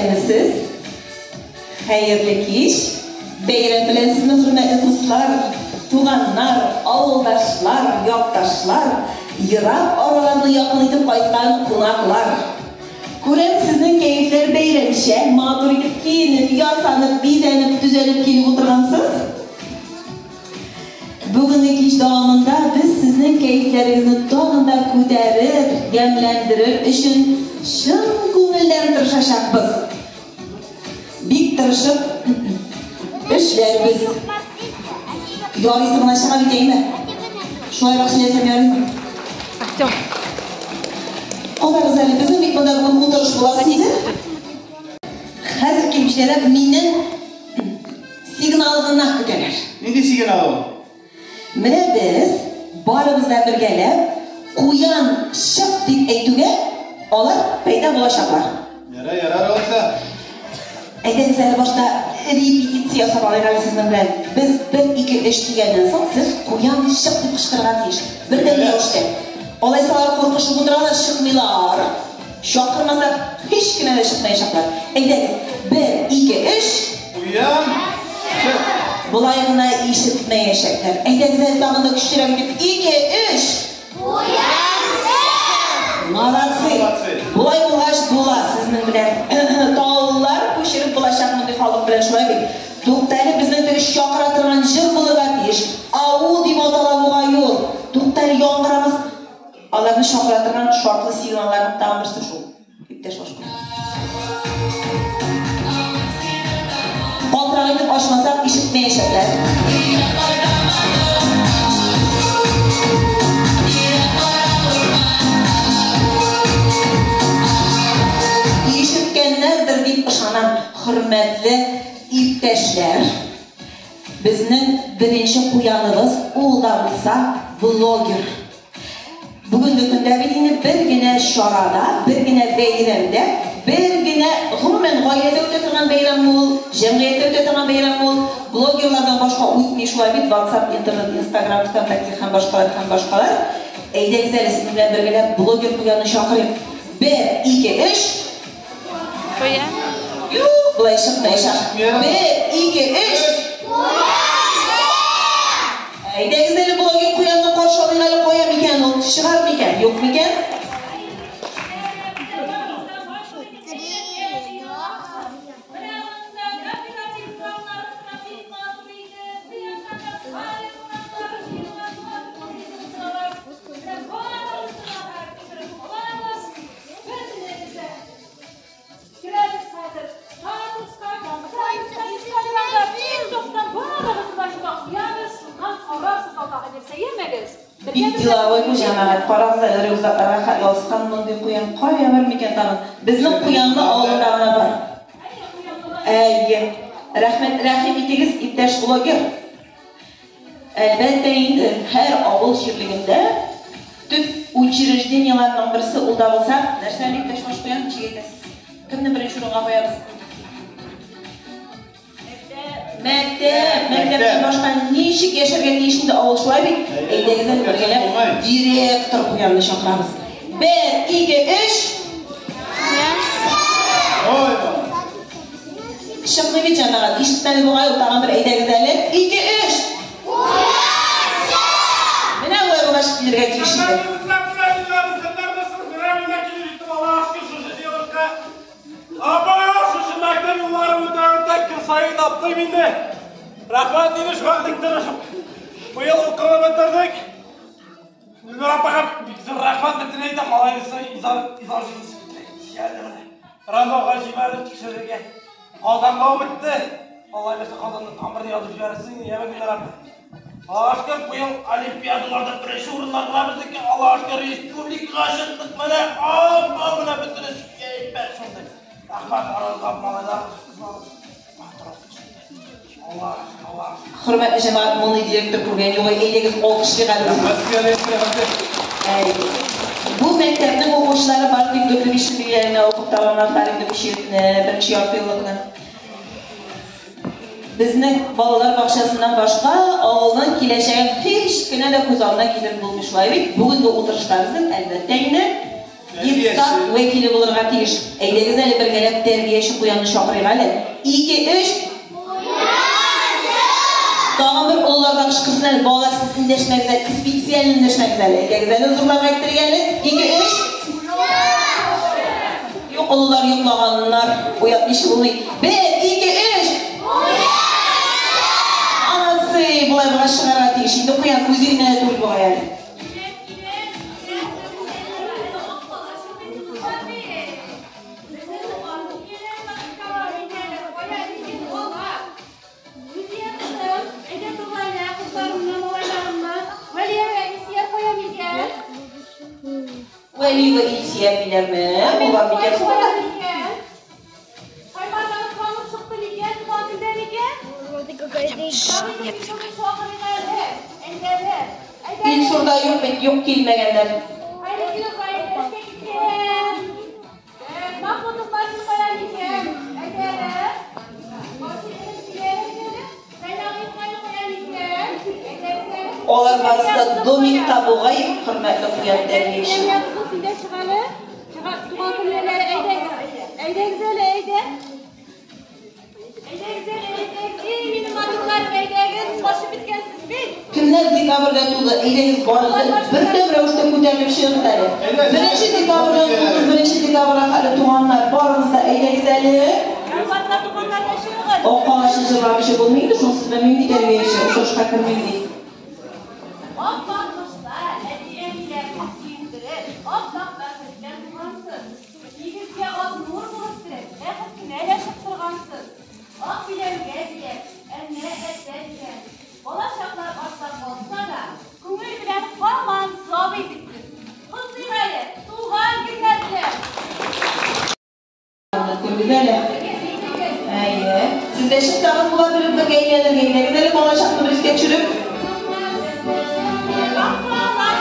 Исәнмесез. Хәерле кич. Бәйрәм белән сезне, хөрмәтле дуслар, туганнар, авылдашлар, якташлар, ерак араларны якын итеп кайткан кунаклар. Күрәм, сезнең кәефләр бәйрәмчә, матур итеп киенеп, ясанып, бизәнеп, төзәлеп килеп утыргансыз. Бүгенге кич дәвамында без сезнең кәефләрегезне тагын да күтәрер, ямьләндерер өчен чын күңелдән тырышачакбыз. Бик тырышып эшләрбез. Ярыйсы гына чыга бит, әйме? Шулайрак сөйләсәм ярыймы? Артем. Карагыз әле, безнең бит монда бүген утырыш буласы иде. Хәзер килеп җитәләр, миннән сигнал гына көтәләр. Нинди сигнал ул? Менә без барыбыз да бергәләп куян чык дип әйтүгә алар пәйда булачаклар. Ярар, ярар алайса. Әйдәгез әле башта репетиция ясап алыйк әле сезнең белән. Без 1, 2, 3 дигәннән соң сез куян чык дип кычкырырга тиеш. Бердәм рәвештә. Алайса алар куркышып утыралар, чыкмыйлар. Чакырмасак, һич кенә дә чыкмаячаклар. Әйдәгез, 1, 2, 3. Куян чык. Болай гына ишетмәячәкләр. Әйдәгез әле тагын да көчлерәк итеп. 2, 3. Молодцы. Молодцы. Болай булгач була сезнең белән. Таулар күчереп булачак мондый халык белән, шулай бит. Туктале, безнең теге чакыра торган җыр булырга тиеш. Ау дип атала бугай ул. Туктале, яңгырамыз. Аларны чакыра торган шартлы сигналларның тагын берсе шул. Иптәш башкорт. Калтырак итеп ачмасак, ишетмәячәкләр. Ишеткәннәрдер дип ышанам, хөрмәтле иптәшләр. Безнең беренче куяныбыз ул да булса блогер. Бүгенге көндә бит инде бер генә чарада, бер генә бәйрәмдә, бер генә гомумән гаиләдә үтә торган бәйрәм ул, җәмгыятьтә үтә торган бәйрәм ул, блогерлардан башка үтми шулай бит, WhatsApp, интернет, Instagram, ВКонтакте һәм башкалар һәм башкалар. Әйдәгез әле сезнең белән бергәләп блогер куянны чакырыйк. 1, 2, 3. Куян. Юк, болай чыкмаячак. 1, 2, 3. Әйдәгез әле блогер куянны каршы алыйк әле, кая микән ул? Чыгар микән, юк микән? Бик деловой бу җәмәгать. Карагыз әле, рюкзакларга хәтле аскан мондый куян кая бар микән тагын? Безнең куянлы авылында гына бар. Әйе. Рәхмәт, рәхим итегез, иптәш блогер. Әлбәттә инде, һәр авыл җирлегендә төп учреждениеләрнең берсе ул да булса, нәрсә әле, иптәш баш куян, ничек әйтәсез? Кемне беренче урынга куябыз? Мәктәп, мәктәптән башка ничек яшәргә тиеш инде авыл, шулай бит? Әйдәгез әле бергәләп директор куянны чакырабыз. 1, 2, 3. Ой, Чыкмый бит җәмәгать. Ишетмәде бугай ул, тагын бер әйдәгез әле. 2, 3. Менә болай булгач килергә тиеш иде. Рәхмәт инде шуңа тырышып. Быел укырга бетердек. Гөлнур апага бик зур рәхмәт бөтен әйтәм, малайсы изар изар Рамага җибәрдек тикшерергә. Казанга үтте. Алла бирсә Казаннан тамыр язып җибәрсен, яме Гөлнур апа. Аллаһка шөкер, быел олимпиадаларда беренче урыннар алабыз икән. Аллаһка шөкер, республикага чыктык менә. Апа, менә бөтенесе әйбәт шундый. Рәхмәт араларга малайлар, кызлар. Аллаһ, Аллаһ. Хөрмәтле җәмәгать, моны директор күргән юк. Әйдәгез, алкышлыйк әле үзебез. Бу мәктәпнең укучылары бар тик дүртле бишле билгеләренә укып тәмамладылар инде бу чирекне, беренче ярты еллыкны. Безнең балалар бакчасыннан башка авылның киләчәген һич кенә дә күз алдына китереп булмый, шулай бит? Бүгенге утырышта безнең, әлбәттә инде, Зат вәкиле булырга тиеш. Әйдәгез әле бергәләп тәрбияче куянны чакырыйк әле. 2, 3. Тагын бер олылардан кычкырсын әле. Балалар, сез эндәшмәгез әле, специаль эндәшмәгез әле. Әйдәгез әле зурларга әйттерик әле. 2, 3. Юк, олылар йоклаганнар. Уятмыйча булмый. 1, 2, 3. Анасы, болай булгач чыгарга тиеш. Инде куян үзе генә дә түгел бугай әле. Вәлиева Илсия диләрме? Булган микән соң анда? Илсур да юк бит, юк килмәгәннәр. Алар барысы да домикта бугай, хөрмәтле куян тәрбияче. Кемнәр декабрьдә туды? Әйдәгез барыгыз бердәм рәвештә күтәрелеп чыгыгыз әле. 1 декабрьдән 31 декабрьгә хәтле туганнар барыгыз да әйдәгез әле. Ак агачны җырламыйча булмый инде, шунсыз да мин тәрбияче, утырышка кермим ди. Ап-ак кышта әти-әниләрне сөендереп, ап-ак бәхеткә тугансыз. Нигезгә ак нур булып кереп, бәхет кенә өләшеп торгансыз. Ак биләүгә дияп, әннә әттә дигән. Бала чаклар артта калса да, күңел белән һаман сабый бит без. Котлыйк әле туган көннәр белән! Күрегез әле. Әйе. Сез дә чыксагыз була белеп бергә әйләнергә. Әйдәгез әле балачакны бер искә төшереп. Кар бабай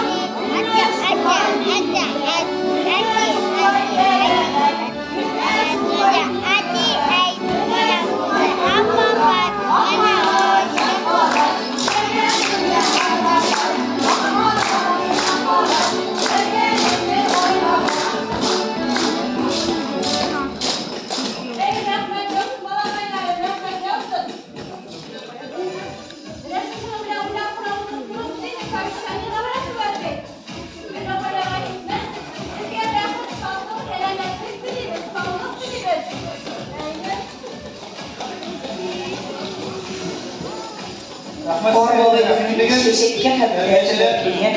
чәчәккә хәтле әзерләп килгән.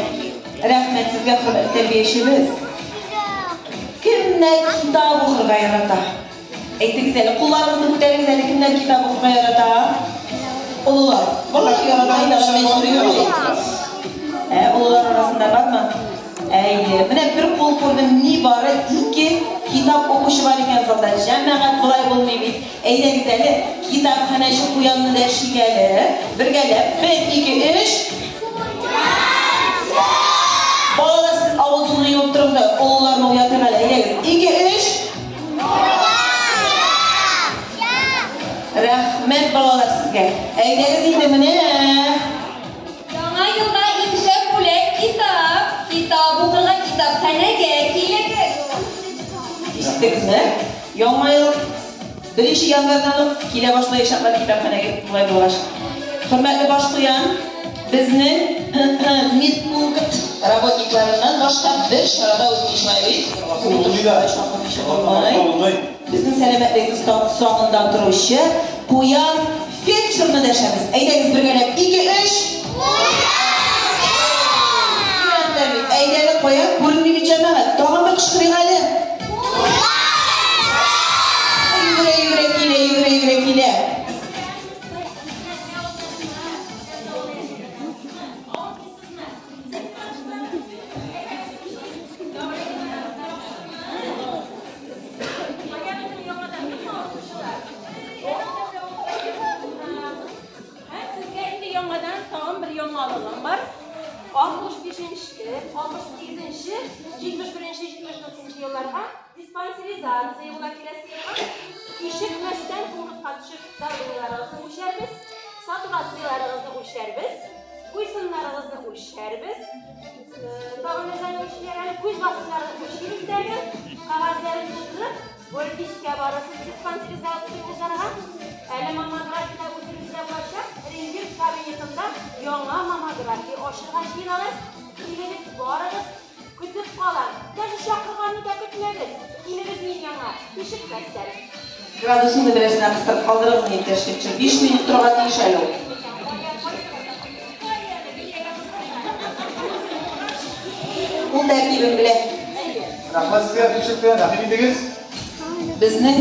Рәхмәт сезгә, хөрмәтле тәрбиячебез. Кемнәр китап укырга ярата? Әйтегез әле, кулларыгызны күтәрегез әле, кемнәр китап укырга ярата? Олылар. Балалар ярата инде, алар мәҗбүри йөрми. Ә, олылар арасында бармы? Әйе, менә бер кул күрдем, нибары 2 китап укучы бар икән залда. Җәмәгать, болай булмый бит. Әйдәгез әле, китапханәче куянны дәшик әле. Бергәләп, 1, 2, 3. Балалар, сез авызыгызны йомып торыгыз да, олыларны уятыйк әле. Әйдәгез, 2, 3. Рәхмәт, балалар, сезгә. Әйдәгез инде менә. Яңа елга иң шәп бүләк китап. Китап укырга китапханәгә килегез. Ишеттегезме? Яңа ел 1 январьдан ук килә башлаячаклар китапханәгә болай булгач. Хөрмәтле баш куян, безнең медпункт работникларыннан башка бер чарада үтми шулай бит. Безнең сәламәтлегебез сагында торучы куян фельдшерны дәшәбез. Әйдәгез бергәләп, 2, 3. Әйдәле куян, күренми бит җәмәгать. Тагын бер кычкырыйк әле. Йөгерә, йөгерә килә, йөгерә, йөгерә килә. Сезгә инде яңадан тагын бер яңалыгым бар. 65-нче, 68-нче, 71-нче, 74-нче елларга диспансеризация була киләсе елга. Кичекмәстән пунктка төшеп давлениеларыгызны үлчәрбез, сатурацияларыгызны үлчәрбез, буйсыннарыгызны үлчәрбез. Тагын нәрсәне үлчиләр әле? Күз басымнарын үлчибез әле. Бүлнискә барасыз диспансеризация узарга. Әле маммография үзегездә булачак. Рентген кабинетында яңа маммография ачырга җыеналар. Килегез, барыгыз. Көтеп калам. Даже чакырганны да көтмәгез. Килегез мин яңа. Кичекмәстән. Градусын да берәрсенә кыстырып калдырыгыз, иптәш фельдшер. 5 минут торырга тиеш әле ул. Ул тәртибен белә. Рәхмәт сезгә, фельдшер, рәхим итегез. Безнең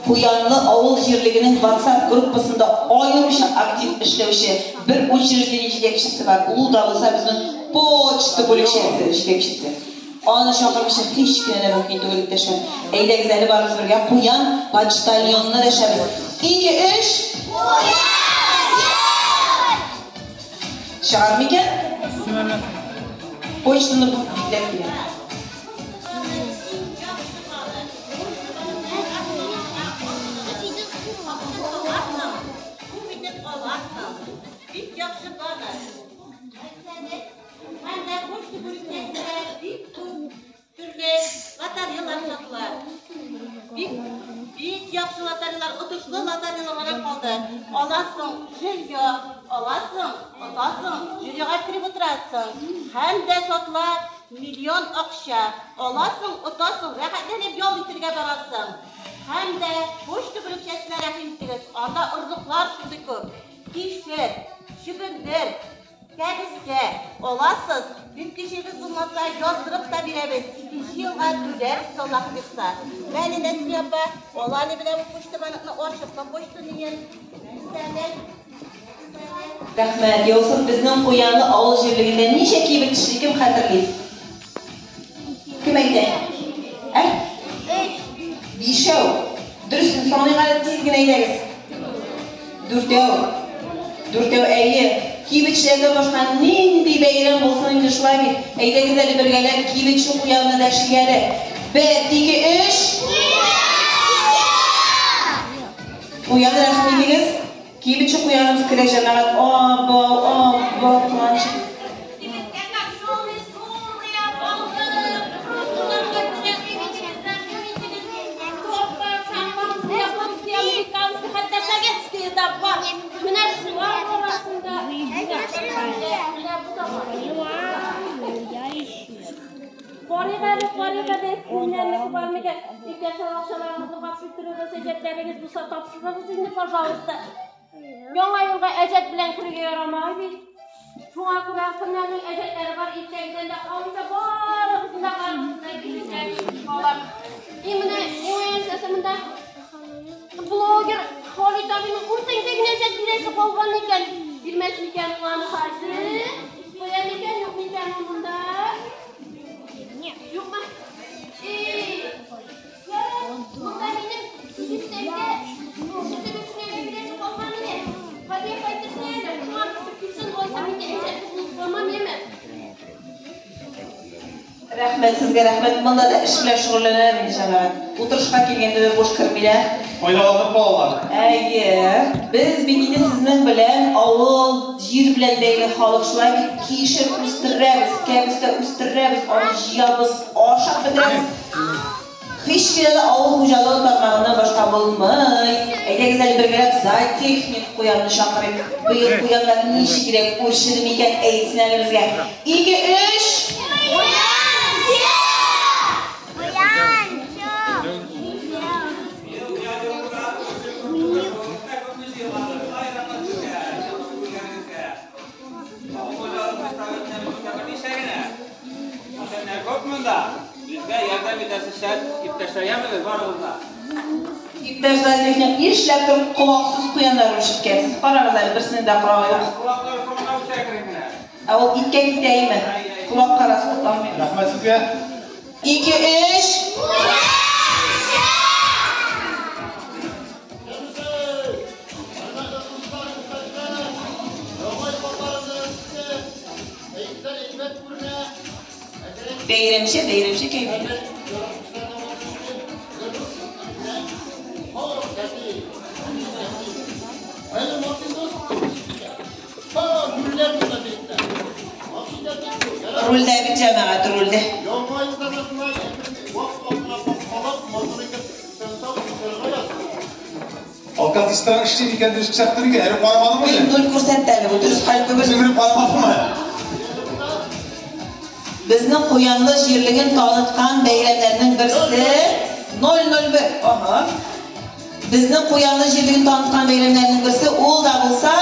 Куянлы авыл җирлегенең WhatsApp группасында аеруча актив эшләүче бер учреждение җитәкчесе бар. Ул да булса безнең почта бүлекчәсе җитәкчесе. Аны чакырмыйча һич кенә дә мөмкин түгел, иптәшләр. Әйдәгез әле барыбыз бергә Куян почтальонны дәшәбез. 2 3 Чыгар микән? Почтаны бикләп килә. Бик яхшы бары. Һәм дә почта бүлекчәсендә бик күп төрле лотереялар сатыла. Бик бик яхшы лотереялар, отышлы лотереялар гына калды. Аласың жилье, аласың, отасың, жильега кереп утырасың. Һәм дә сатыла миллион акча. Аласың, отасың, рәхәтләнеп ял итәргә барасың. Һәм дә почта бүлекчәсенә рәхим итегез. Анда орлыклар шундый күп. Кишер, чөгендер, кәбестә аласыз. Мөмкинчелегегез булмаса, яздырып та бирәбез. Икенче елга түләрсез, Аллаһ боерса. Мәле Нәсми апа, ала әле менә бу почта банкны ачып та почта ниен. Рәхмәт. Йосыф, безнең Куянлы авыл җирлегендә ничә кибет эшли, кем хәтерли? Кем әйтә? Ә? Бишәү. Дөресен саныйк әле, тиз генә әйдәгез. Дүртәү. Дүртәү, әйе. Кибетчеләрдән башка нинди бәйрәм булсын инде шулай бит. Әйдәгез әле бергәләп кибетче Куянны дәшик әле. 1 2 3 Куян, рәхим итегез. Кибетче Куяныбыз керә, җәмәгать. Абау, абау, куанчык. Хәтта советские да бар. Менә шулар арасында. Менә бу да бар. Карыйк әле, карыйк әле, кемнәрнеке бар микән? Иптәшләр, акчаларыгызны тапшырыгыз, әҗәтләрегез булса тапшырыгыз инде, пожалуйста. Яңа елга әҗәт белән керергә ярамай бит. Шуңа күрә кемнәрнең әҗәтләре бар, иртәгедән дә калмыйча барыгызны да барыгызны да килешәм. И менә миңа монда блогер Халит абыйның үртәңдә генә әҗәт бирәсе калган икән. Бирмәс микән ул аны хәзер? Куя микән, юк микән ул монда? Юкмы? Монда минем 8 тәңкә шөтен бирәсе калган иде. Хәдия кайтырсын әле. Шуңа килсен, алайса мин дә әҗәтсез булып калмам, яме? Рәхмәт сезгә, рәхмәт. Монда да эш белән шөгыльләнәләр инде, җәмәгать. Утырышка килгәндә дә буш кермиләр. Файдаланып калалар. Әйе, без бит инде сезнең белән авыл, җир белән бәйле халык, шулай бит. Кишер үстерәбез, кәбестә үстерәбез, аны җыябыз, ашап бетерәбез. Һич кенә дә авыл хуҗалыгы тармагыннан башка булмый. Әйдәгез әле бергәләп зоотехник Куянны чакырыйк. Быел куяннар ничегрәк үрчеде микән, әйтсен әле безгә. 2 3 Куян! Күп монда. Безгә ярдәм итәсез шәт, иптәшләр, яме барыгыз да. Иптәш зоотехник, нишләп торып колаксыз куяннар үрчеткәнсез? Карагыз әле, берсенең дә колагы юк. Колаклар шуңа үсә генә. Ә ул иткә китә име? Колак карасы тотамый. Рәхмәт сезгә. 2 3 Бәйрәмчә, бәйрәмчә кәефле. Рульдә бит, җәмәгать, рульдә. Оркестрга эшли микән, дөрес күрсәтте микән? Әле карамадыңмы үзең? Нуль күрсәтте әле бу, дөрес хәл түгел. Үзең кереп карамадыңмы? Безнең Куянлы җирлеген таныткан бәйрәмнәрнең берсе 001. Ага. Безнең Куянлы җирлеген таныткан бәйрәмнәрнең берсе ул да булса,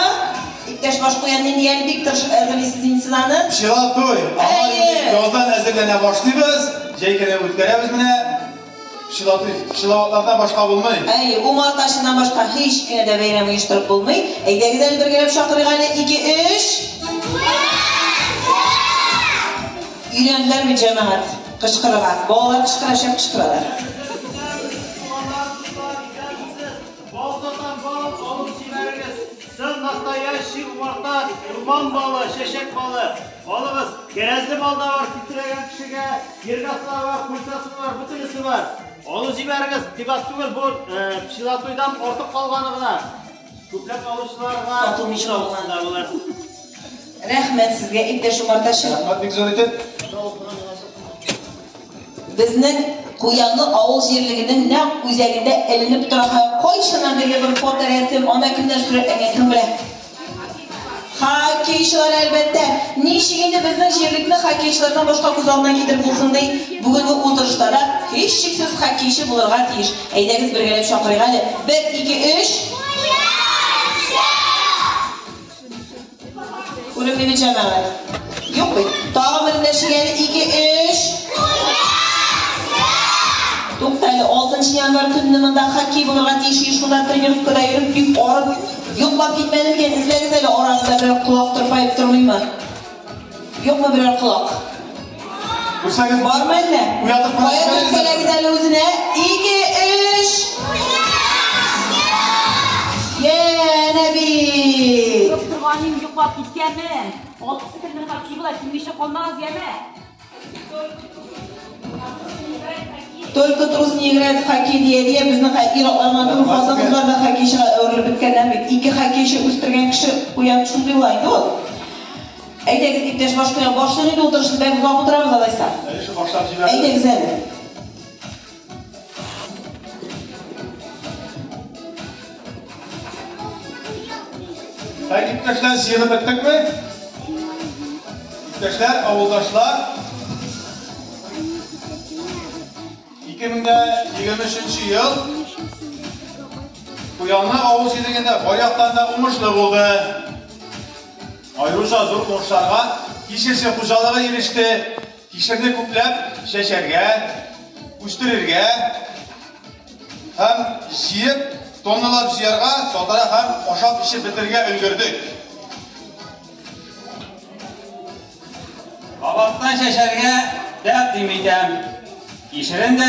иптәш баш куян нинди әле бик тырышып әзерлисез инде сез аны. Пчела туй. Аңа инде яздан әзерләнә башлыйбыз. Җәй көне үткәрәбез менә. Пчела туй, пчеловодлардан башка булмый. Әйе, умартачыннан башка һич кенә дә бәйрәм оештырып булмый. Әйдәгез әле бергәләп чакырыйк әле. Ике, өч. Өйрәнделәр бит җәмәгать кычкырырга. Балалар кычкыра, шәп кычкыралар. Бал сатам, бал алып җибәрегез. Чын настоящий умарта, урман балы, чәчәк балы. Алыгыз. Кәрәзле бал да бар, титрәгән кешегә, киргасы да бар, кульцасы да бар, бөтенесе бар. Алып җибәрегез. Тик аз түгел, бу пчелотуйдан артык калганы гына. Күпләп алучыларга Сатылмыйча булган да булыр. Рәхмәт сезгә, иптәш умартачы. Рәхмәт бик зур итеп. Безнең Куянлы авыл җирлегенең нәкъ үзәгендә эленеп тора һәм кайчаннан бирле бер фоторәсем, анда кемнәр сурәтләнгән, кем белә? Хоккейчылар, әлбәттә. Ничек инде безнең җирлекне хоккейчылардан башка күз алдына китереп булсын ди? Бүгенге утырышта да һичшиксез хоккейчы булырга тиеш. Әйдәгез бергәләп чакырыйк әле. Бер, ике, өч. Күренми бит җәмәгать. Юк бит. Тагын бер эндәшик әле. Ике, өч. Тукта әле, 6 январь көнне монда хоккей булырга тиеш иде, шунда тренировкада йөреп бик арып, йоклап китмәдем микән? Эзләгез әле, арагызда берәр колак тырпаеп тормыймы? Юкмы берәр колак? Күрсәгез, Бармы әллә? Уятып кына Кая җибәрегез әле. төрткәләгез әле үзенә? Ике, өч. Янә бит! Юк торганым, йоклап киткәнмен. Алтысы көнне хоккей була, килмичә калмагыз, яме. Только трус не играет в хоккей дия-дия безнең ир-атлар гына түгел, хатын-кызлар да хоккейчыга әверелеп беткәннәр бит. Ике хоккейчы үстергән кеше куян шундый була инде ул. Әйдәгез, иптәш баш куян, башлыйк инде утырышны, бәк озак утырабыз алайса. Әйе, шул башлап җибәрде. Әйдәгез әле. Так, иптәшләр, җыелып беттекме? Иптәшләр, авылдашлар, 2023 ел Куянлы авыл җирлегендә бар яктан да уңышлы булды. Аеруча зур уңышларга Кишерче хуҗалыгы иреште. Кишерне күпләп чәчәргә, үстерергә һәм җыеп, тонналап җыярга, сатарга һәм ашап-эчеп бетерергә өлгердек. Кабаттан чәчәргә тәкъдим итәм. Кишерен дә,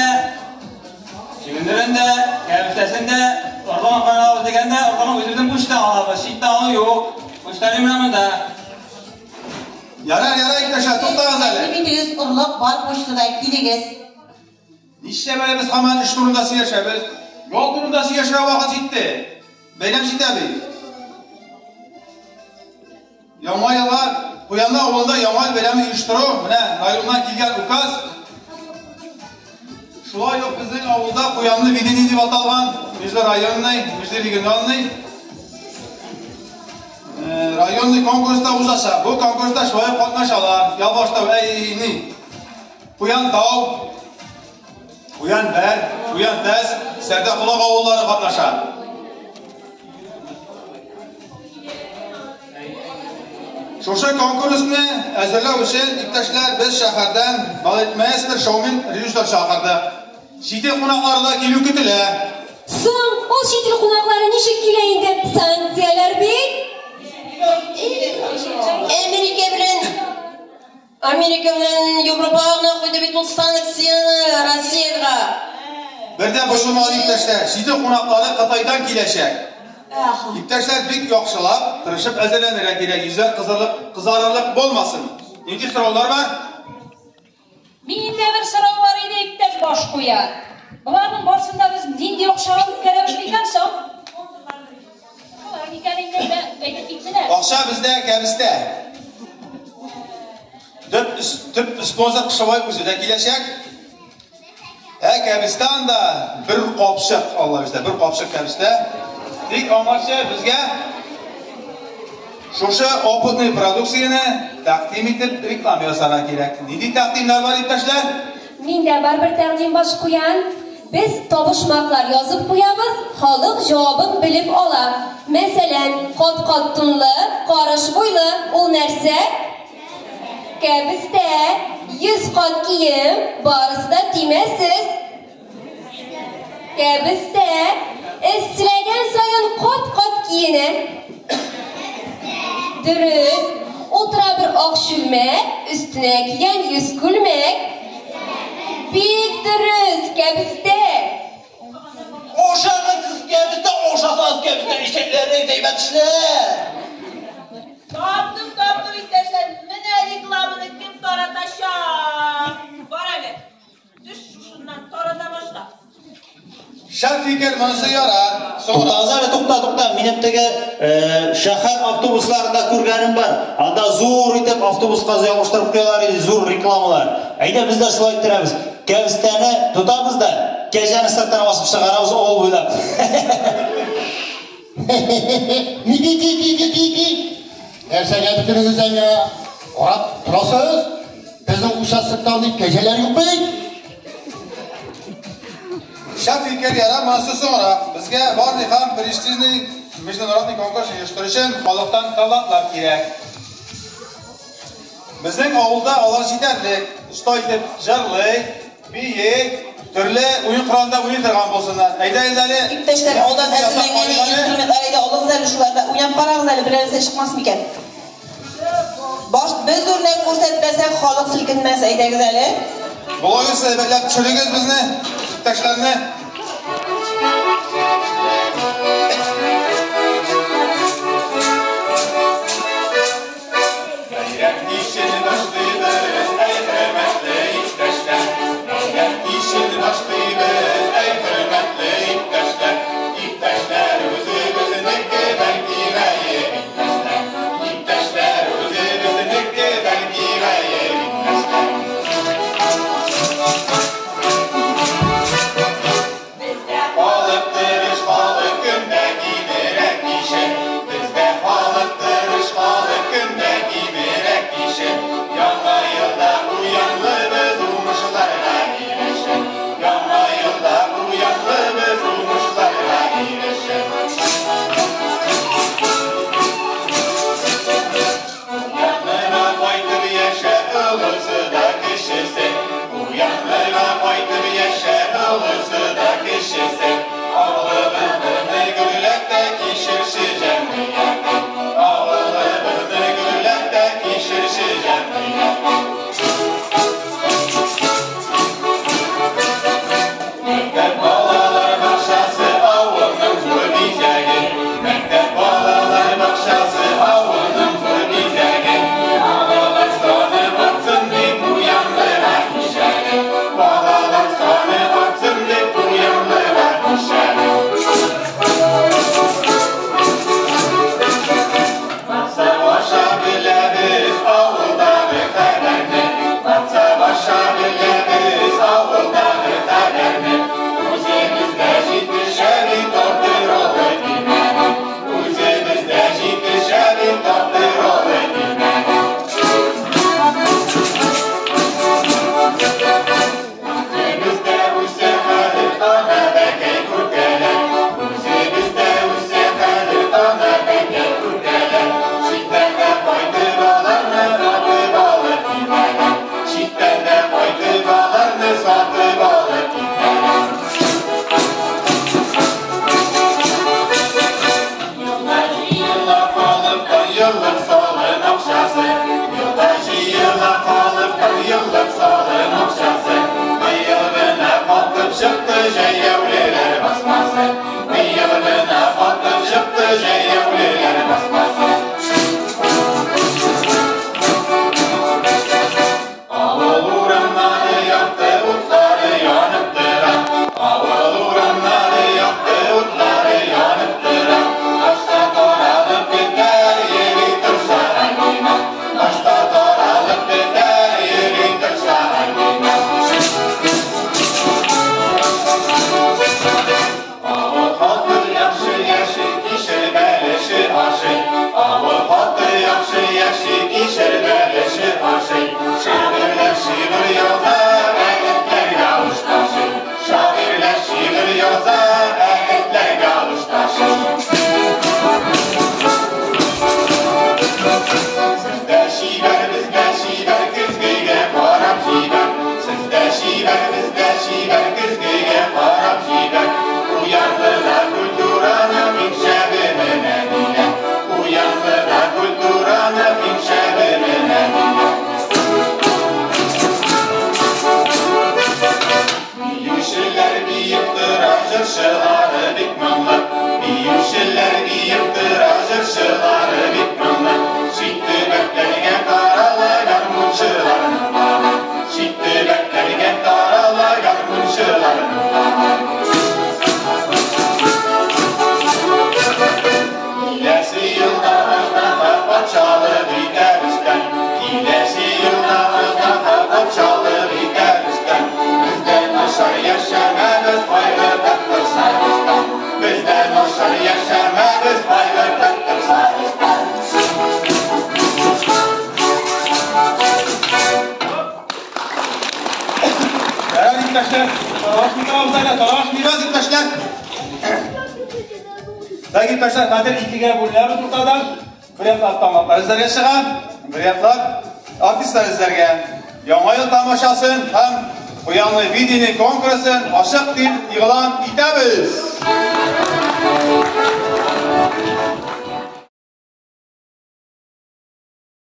чөгендерен дә, кәбестәсен дә, орлыгын кайдан алабыз дигәндә, орлыгын үзебезнең почтадан алабыз. Читтән алу юк. Почта менә монда. Ярар, ярар, иптәшләр, туктагыз әле. Тәкъдим итегез, орлык бар почтада, килегез. Нишләп әле без һаман эш турында сөйләшәбез? Ял турында сөйләшергә вакыт җитте. Бәйрәм җитә бит. Яңа елга Куянлы авылында Яңа ел бәйрәме оештыру, менә районнан килгән указ. Шулай ук безнең авылда Куянлы видение дип аталган межрайонный, межрегиональный э, районный конкурста узачак. Бу конкурста шулай ук катнашалар. Ялбаштау, әй, ни. Куян тау, Куян бәр, Куян тәз, Сәрдә колак авыллары катнаша. Шушы конкурсны әзерләү өчен, иптәшләр, без шәһәрдән балетмейстер, шоумен, режиссер чакырдык. Чит ил кунаклары да килү көтелә. Соң, ул чит ил кунаклары ничек килә инде? Санкцияләр бит! Америка белән Америка белән Европа гына куйды бит ул санкцияне Россиягә. Бер дә борчылмагыз, иптәшләр, чит ил кунаклары Кытайдан киләчәк. Иптәшләр, бик яхшылап, тырышып әзерләнергә кирәк, йөзләр кызарлык, кызарырлык булмасын. Нинди сораулар бар? Миндә бер сорау бар иде, иптәш баш куян. Боларның барысын да без нинди акчага үткәрәбез микән соң? Шулай микән инде, әйтеп китсен әле. Акча бездә, кәбестә. Төп, төп спонсор Кышыбай үзе дә киләчәк. Ә кәбестә анда бер капчык, Алла бирсә, бер капчык кәбестә. Тик аңарчы безгә шушы опытный продукцияне тәкъдим итеп реклама ясарга кирәк. Нинди тәкъдимнәр бар, иптәшләр? Миндә бар бер тәкъдим, баш куян. Без табышмаклар язып куябыз, халык җавабын белеп ала. Мәсәлән, кат-кат тунлы, карыш буйлы, ул нәрсә? Кәбестә. 100 кат кием, барысы да төймәсез. Кәбестә. Эсселәгән саен кат-кат киенә. Дөрес. Утыра бер ак чүлмәк, өстенә кигән 100 күлмәк. Бик дөрес, кәбестә. Ашагыз сез кәбестә, ашасагыз кәбестә, эчәкләрегез әйбәт эшләр. Таптым, таптым, иптәшләр. Менә рекламаны кем таратачак? Бар әле. Төш шушыннан, тарата башла. Шәп фикер, монысы ярар. Туктагыз әле, тукта, тукта. Минем теге шәһәр автобусларында күргәнем бар. Анда зур итеп автобуска ябыштырып куялар иде, зур рекламалар. Әйдә, без дә шулай иттерәбез. Кәбестәне тотабыз да, кәҗәне сыртына басып чыгарабыз авыл буйлап. Ми-ми-ми-ми-ми-ми. Нәрсәгә бөтенегез дә миңа карап торасыз? Безнең участокта андый кәҗәләр юк бит. Шәп фикер, ярар, монысы соңрак. Безгә важный һәм престижный международный конкурс оештыру өчен халыктан талантлар кирәк. Безнең авылда алар җитәрлек. Оста итеп җырлый, бии, төрле уен коралында уйный торган булсыннар. Әйдәгез әле. Иптәшләр, алдан әзерләнгән инструментлар әйдә алыгыз әле шуларда. Уйнап карагыз әле, берәр нәрсә чыкмас микән? Баш без үрнәк күрсәтмәсәк, халык селкенмәс, әйдәгез әле. Болай сез әйбәтләп төшерегез безне, иптәшләрне. Бәйрәм кичен башлыйбыз, әй хөрмәтле иптәшләр. Бәйрәм кичен башлыйбыз, әй хөрмәтле иптәшләр. Иптәшләр үзебезнеке, бәлки гаеп итмәсләр. Иптәшләр үзебезнеке, бәлки гаеп итмәсләр. Бездә халык тырыш, халык көндә кимерә кишер. Бездә халык тырыш, халык көндә кимерә кишер. Яңа елда уянлыбыз, уңышларга ирешер. Яңа елда уянлыбыз, уңышларга ирешер. Уянлыга кайтып яшә, олысы да кечесе. Уянлыга кайтып яшә, олысы да кечесе. Авылыбызны гөрләп тә кишерче җәмгыяте. Авылыбызны гөрләп тә кишерче җәмгыяте. Мәктәп балалар бакчасы авылның зур бизәге. Мәктәп балалар бакчасы авылның зур бизәге. Балалар саны артсын дип уянлыга кишәле. Балалар саны артсын дип уянлыга кишәле. Батса баша беләбез авылдагы хәбәрне. Батса баша беләбез авылдагы хәбәрне. Үзебездә җитешә бит тартыралы димәне. Үзебездә җитешә бит тартыралы димәне. Үзебездә үсә хәзер тана бәкәй күркәләр. Үзебездә үсә хәзер тана бәкәй күркәләр. Читтән дә кайтып аларны сатып алып китәләр. Читтән дә кайтып аларны сатып алып китәләр. Елда җыела халыктан еллык салым акчасы. Елда җыела халыктан еллык салым акчасы. Быел гына катып чыкты җәяүлеләр басмасы. Быел гына катып чыкты җәяүлеләр басмасы. Авыл урамнары якты утлары янып тора. Авыл урамнары якты утлары янып тора. Ташта таралып бетәр, йөри торса әңгәмә. Ташта таралып бетәр, йөри торса әңгәмә. җырчылары бик моңлы. Биючеләр биеп тора, җырчылары бик моңлы. Чит төбәкләргә тарала гармунчыларның даны. Чит төбәкләргә тарала гармунчыларның даны. Киләсе елда аждаһа патшалык итә Рөстәм. Киләсе елда аждаһа патшалык итә Рөстәм. Бездә начар яшәмәбез, кайгыртып торса Рөстәм. Бездә начар яшәмәбез, кайгыртып торса Рөстәм. Ярар, иптәшләр, таралышмый торабыз әле, таралышмыйбыз, иптәшләр. Так, иптәшләр, хәзер икегә бүленәбез уртадан. Бер яклап тамаклар эзләргә чыга, бер яклап артистлар эзләргә. Яңа ел тамашасын һәм Куянлы видение конкурсын ачык дип игълан итәбез.